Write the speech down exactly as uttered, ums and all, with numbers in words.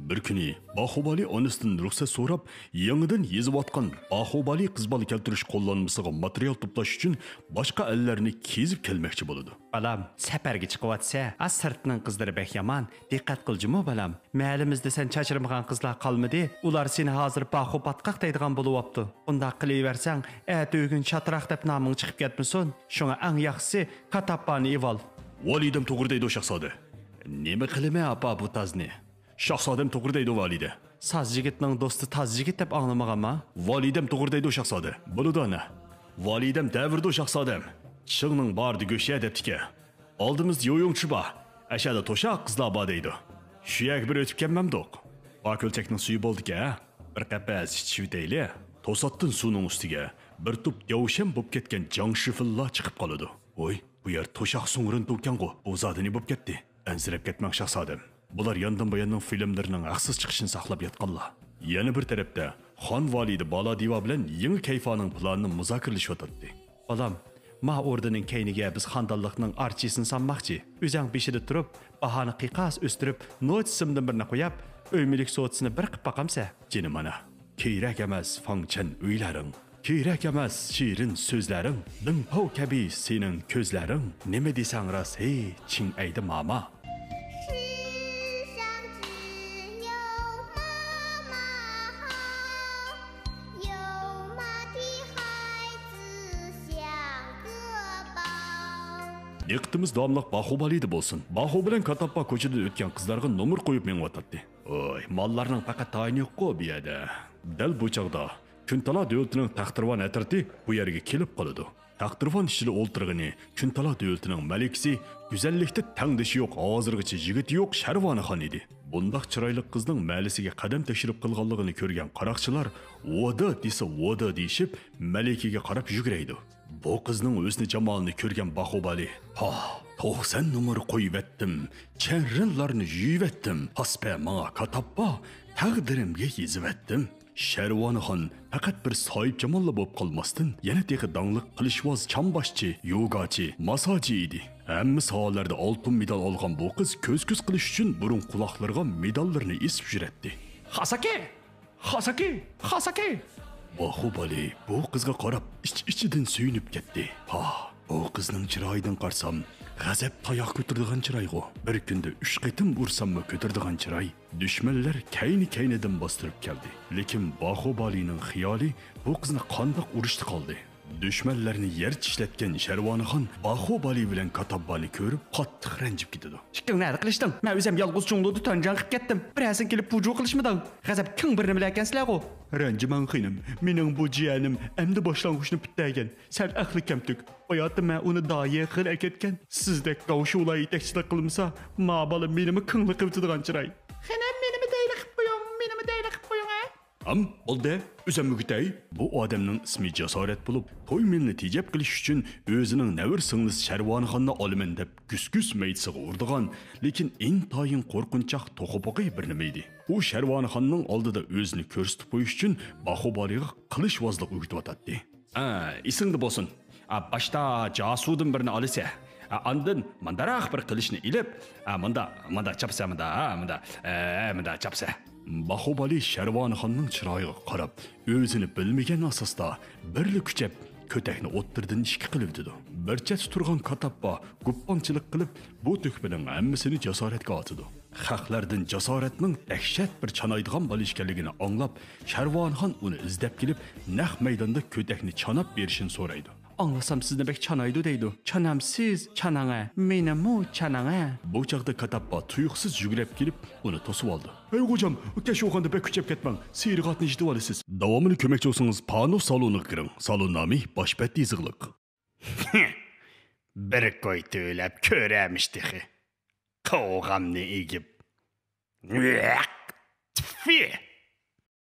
بىر كۈنى باخۇبالى ئانىسىدىن رۇخسەت سوراپ، يېڭىدىن يېزىۋاتقان باخۇبالى قىز بالا كەلتۈرۈش قوللانمىسىغا ماتېرىيال توپلاش ئۈچۈن باشقا ئەللەرنى كېزىپ كەلمەكچى بولىدۇ. بالام، سەپەرگە چىقىۋاتىسە، ئا سىرتنىڭ قىزلىرى بەك يامان. دىققەت قىل جۇمۇ، بالام. مەھەللىمىزدە سەن چاچرىمىغان قىزلار قالمىدى. ئۇلار سېنى ھازىر باخۇ پاتقاق دەيدىغان بولۇۋاپتۇ. ئۇنداق قىلىۋەرسەڭ، ئەتە ئۆگۈن چاتراق دەپ نامىڭ چىقىپ كەتمىسۇن. شۇڭا ئەڭ ياخشىسى، كاتاپپانى ئېۋال. ۋالىدەم توغرا دەيدۇ، شاھزادە. نېمە قىلىمەن، ئاپا، بۇ تازنى؟ شاھزادەم توغرا دەيدۇ، ۋالىدە. ساز يىگىتنىڭ دوستى تاز يىگىت دەپ ئاڭلىمىغانما؟ ۋالىدەم توغرا دەيدۇ، شاھزادە. بولىدۇ، ئانا. ۋالىدەم دەۋرىدۇ، شاھزادەم. چىڭنىڭ بارىدا گۆش يە دەپتىكەن. ئالدىمىزدا يويۇڭچى بار. ئەشەدە توشاق قىزلار بار دەيدۇ. شۇ يەرگە بىر ئۆتۈپ كەلمەمدۇق؟ بار كۆلچەكنىڭ سۈيى بولدىكەن، ھە؟ بىر قەپەس ئىچىشىۋېتەيلى. توساتتىن سۇنىڭ ئۈستىگە بىر توپ دەۋشەم بولۇپ كەتكەن جاڭ شىفىنلار چىقىپ قالىدۇ. ۋوي، بۇ يەر توشاق سۇڭۇرۇندۇكەنغۇ، بۇ زادى نېمە بولۇپ كەتتى؟ ئەنسىرەپ كەتمەڭ، شاھزادەم. بۇلار ياندىن بۇياننىڭ فىلىملىرىنىڭ ھەقسىز چىقىشىنى ساقلاپ ياتقانلار. يەنە بىر تەرەپتە، خان ۋالىدى بالادىۋا بىلەن يېڭى كەيفانىڭ پىلانىنى مۇزاكىرىلىشىۋاتاتتى. بالام، ما ئوردىنىڭ كەينىگە بىز خاندانلىقنىڭ ئارچىسىنى سانماقچى. ئۆزەڭ بېشىدا تۇرۇپ، باھانى قىيقاس ئۆستۈرۈپ، نوچىسىمدىن بىرنى قوياپ، ئۆي مۈلۈك سودىسىنى بىر قىپ باقامسە؟ جېنىم ئانا، كېرەك ئەمەس فاڭچەن ئۆيلەرىڭ، كېرەك ئەمەس شېرىن سۆزلەرىڭ، دىڭپاۋ كەبى سېنىڭ كۆزلەرىڭ، نېمە دېسەڭ راست، ھېي، چىڭ ئەيدى ماما. 世上只有妈妈好，有妈的孩子像个宝。 دىققىتىمىز داۋاملىق باخۇبالىدا بولسۇن. باخۇ بىلەن كاتاپپا كوچىدىن ئۆتكەن قىزلارغا نومۇر قويۇپ مېڭىۋاتاتتى. ۋوي، ماللارنىڭ پەقەت تايىنى يوققۇ بۇ يەردە. دەل بۇ چاغدا كۈنتالا دۆلىتىنىڭ تەختىراۋان ئەترىتى بۇ يەرگە كېلىپ قالىدۇ. تەختىراۋان ئىچىدە ئولتۇرغىنى كۈنتالا دۆلىتىنىڭ مەلىكىسى، گۈزەللىكتە تەڭدىشى يوق، ھازىرغىچە يىگىتى يوق شەرۋانىخان ئىدى. بۇنداق چىرايلىق قىزنىڭ مەھەللىسىگە قەدەم تەشرىپ قىلغانلىقىنى كۆرگەن قاراقچىلار ۋودا دېسە ۋودا دېيىشىپ، مەلىكىگە قاراپ يۈگرەيدۇ. بۇ قىزنىڭ ھۆسنى جامالىنى كۆرگەن باخۇبالى، ھا، توقسان نومۇر قويۇۋەتتىم، چەررىنلارنى يۇيۇۋەتتىم، پاسپە ماڭا كاتاپپا، تەقدىرىمگە يېزىۋەتتىم. شەرۋانىخان پەقەت بىر ساھىبجاماللا بولۇپ قالماستىن، يەنە تېخى داڭلىق قىلىچۋاز، چامباشچى، يوگاچى، ماساجى ئىدى. ھەممە ساھەلەردە ئالتۇن مېدال ئالغان بۇ قىز كۆز-كۆز قىلىش ئۈچۈن بۇرۇن قۇلاقلىرىغا مېداللىرىنى ئېسىپ يۈرەتتى. خاساكى! خاساكى! خاساكى! باخۇبالى بۇ قىزغا قاراپ ئىچ-ئىچىدىن سۆيۈنۈپ كەتتى. پاھ، بۇ قىزنىڭ چىرايىدىن قارىسام، غەزەپ تاياق كۆتۈرىدىغان چىرايغۇ. بىر كۈندە ئۈچ قېتىم ئۇرساممۇ كۆتۈرىدىغان چىراي. دۈشمەنلەر كەينى-كەينىدىن باستۇرۇپ كەلدى. لېكىن باخۇبالىنىڭ خىيالى بۇ قىزنى قانداق ئۇرۇشتا قالدى. دۈشمەنلەرنى يەر چىشلەتكەن شەرۋانىخان باخۇبالى بىلەن كاتاببانى كۆرۈپ قاتتىق رەنجىپ كېتىدۇ. ئىككىڭ نەدە قىلىشتىڭ؟ مەن ئۆزۈم يالغۇز چۇڭلۇدا تۆنجاڭ قىلىپ كەتتىم. بىرەرسىڭ كېلىپ پۇجۇ قىلىشمىدىڭ؟ غەزەپ كىڭ بىرنېمىلەركەنسىلەرغۇ؟ رەنجىمەڭ خېنىم، مېنىڭ بۇ جىيەنىم ئەمدى باشلانغۇچنى پۈتتۈرگەن. سەل ئەقلى كەمتۈك. باياتىن مەن ئۇنى داھىيە قىلىپ ئەكەتكەن. سىزدەك گاۋشۇلار يېتەكچىلىك قىلمىسا، ما بالا مېنىمۇ كىڭلىق قىلىۋېتىدىغان چىراي. خېنىم، مېنىمۇ دەيلى قىپ قويۇڭ، مېنىمۇ دەيلى قىپ قويۇڭ، ھە؟ ھەم بولدى، ئۆزۈممۇ كېتەي. بۇ ئادەمنىڭ ئىسمى جاسارەت بولۇپ، توي مېلىنى تېجەپ قېلىش ئۈچۈن ئۆزىنىڭ نەۋرە سىڭلىسى شەرۋانىخاننى ئالىمەن دەپ گۈس-گۈس مەيدىسىغا ئۇرىدىغان، لېكىن ئىنتايىن قورقۇنچاق توخۇ-پوقى بىر نېمە ئىدى. ئۇ شەرۋانىخاننىڭ ئالدىدا ئۆزىنى كۆرسىتىپ قويۇش ئۈچۈن باخۇبالىغا قىلىچۋازلىق ئۆگىتىۋاتاتتى. ئا، ئېسىڭدە بولسۇن. ئا، باشتا جاسۇدىن بىرنى ئالىسە. ئا، ئاندىن مانداراق بىر قىلىچنى ئېلىپ، ئا، ماندا، ماندا چاپسا، ماندا، ئا، ماندا، ئە، ماندا چاپسا. باخۇبالى شەرۋانىخاننىڭ چىرايىغا قاراپ، ئۆزىنى بىلمىگەن ئاساستا بىرلا كۈچەپ، كۆتەكنى ئوتتۇرىدىن ئىككى قىلىۋېتىدۇ. بىر چەتتە تۇرغان كاتاپپا گۇپپاڭچىلىق قىلىپ، بۇ تۆھپىنىڭ ھەممىسىنى جاسارەتكە ئاتىدۇ. خەقلەردىن جاسارەتنىڭ دەھشەت بىر چانايدىغان بالا ئىكەنلىكىنى ئاڭلاپ، شەرۋانىخان ئۇنى ئىزدەپ كېلىپ، نەق مەيداندا كۆتەكنى چاناپ بېرىشىنى سورايدۇ. ئاڭلىسام سىزنى بەك چانايدۇ دەيدۇ. چانامسىز، چاناڭە، مېنىمۇ چاناڭە. بۇ چاغدا كاتاپپا تۇيۇقسىز يۈگرەپ كېلىپ، ئۇنى توسۇۋالدى. ھەي غوجام، كەچ بولغاندا بەك كۈچەپ كەتمەڭ، سېرىغاتنى يېتىۋالىسىز. داۋامىنى كۆرمەكچى بولسىڭىز، پانۇس سالونىغا كىرىڭ. سالون نامى باش بەتتە يېزىقلىق. بىر كوي تۆلەپ كۆرەمىش تېخى. قوغامنى ئېگىپ. تفى!